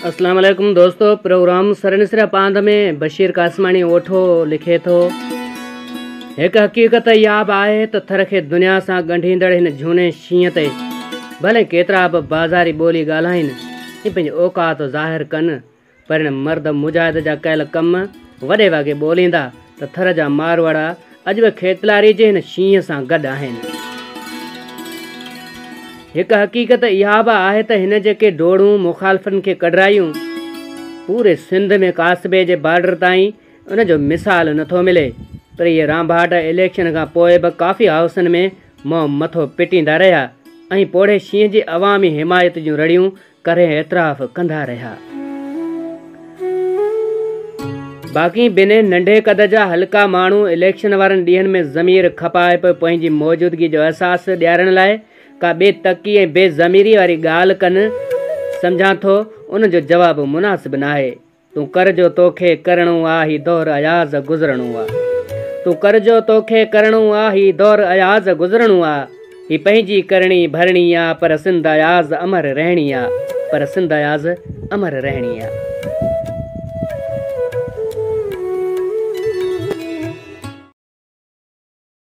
اسلام عليڪم دوستو پروگرام سرنسرا پاند ۾ بشير قاسماڻي اوٺو لکي ٿو هڪ حقيقت اها به آهي ته ٿر کي دنيا سان ڳنڍيندڙ هن جهوني شينهن تي ڀلي ڪيترا به بازاري ٻولي ڳالهائين ۽ پنهنجي اوقات ظاهر ڪن پر هن مرد مجاهد جا ڪيل ڪم وڏي واڳي ٻوليندا ته ٿر جا ماروئڙا اڄ به کيتلاري جي هن شينهن سان گڏ آهن. هڪ حقيقت اها به آهي ته هن جيڪي ڊوڙون مخالفن کي ڪڍرايون، پوري سنڌ ۾ ڪاسبي جي بارڊر تائين ان جو مثال نٿو ملي پر اهي رانڀاٽ اليڪشن کان پوء به ڪافي هائوسن ۾ منهن مٿو پٽيندا رهيا ۽ پوڙهي شينهن جي عوامي حمايت جون رڙيون ڪري اعتراف ڪندا رهيا. باقي بنهه ننڍي قد جا هلڪا ماڻهو اليڪشن وارن ڏينهن ۾ ضمير کپائي پوء پنهنجي موجودگي جو احساس ڏيارڻ لاء ڪا بي تڪي ۽ بي ضميري واري ڳالهه ڪن، سمجهان ٿو ان جو جواب مناسب ناهي. تون ڪر جو توکي ڪرڻو آ هي دور اياز گذرڻو آ تون ڪر جو توکي ڪرڻو آ هي دور اياز گذرڻو آ هي پنهنجي ڪرڻي ڀرڻي آ پر سنڌ اياز امر رهڻي آ پر سنڌ اياز امر رهڻي آ.